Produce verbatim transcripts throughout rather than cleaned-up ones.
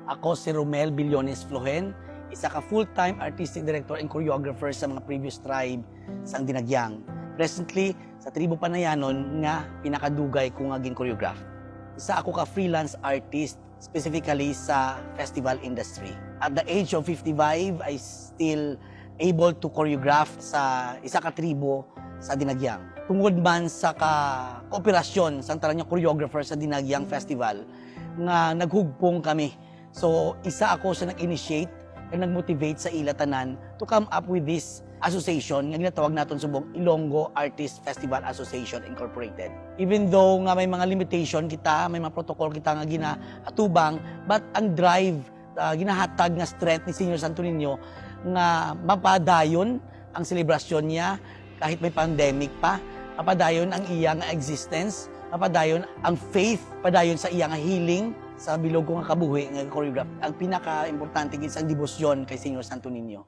Ako si Romel Billones Flohen, isa ka full-time artistic director and choreographer sa mga previous tribe sang Dinagyang. Presently, sa tribo Panayanon nga pinakadugay ko nga gin-choreograph. Isa ako ka freelance artist, specifically sa festival industry. At the age of fifty-five, I still able to choreograph sa isa ka tribo sa Dinagyang. Tungod man sa ka-, kooperasyon sang tanan nga choreographer sa Dinagyang Festival nga naghugpong kami. So, isa ako sa nag-initiate and nag-motivate sa ila tanan to come up with this association nga ginatawag naton subong Ilonggo Artist Festival Association Incorporated. Even though nga may mga limitation kita, may mga protocol kita nga ginaatubang, but ang drive, ah, ginahatag nga strength ni Señor Santo Niño nga mapadayon ang selebrasyon niya kahit may pandemic pa, mapadayon ang iya nga existence, mapadayon ang faith, padayon sa iya nga healing sa bilog ko nga kabuhi nga choreograph. Ang pinaka-importante gid sang debosyon kay Señor Santo Niño.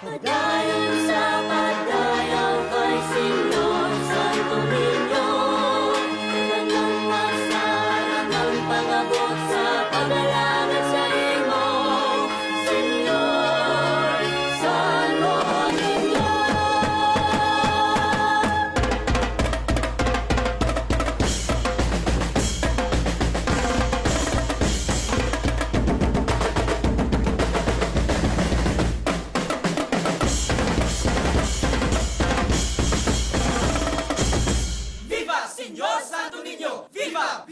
Padayon sa padayaw kay Señor Santo Niño, tanan nga magsarang ang pangabot sa pag-alagad sa imo, Señor Santo Niño. Viva Señor Santo Niño! Viva!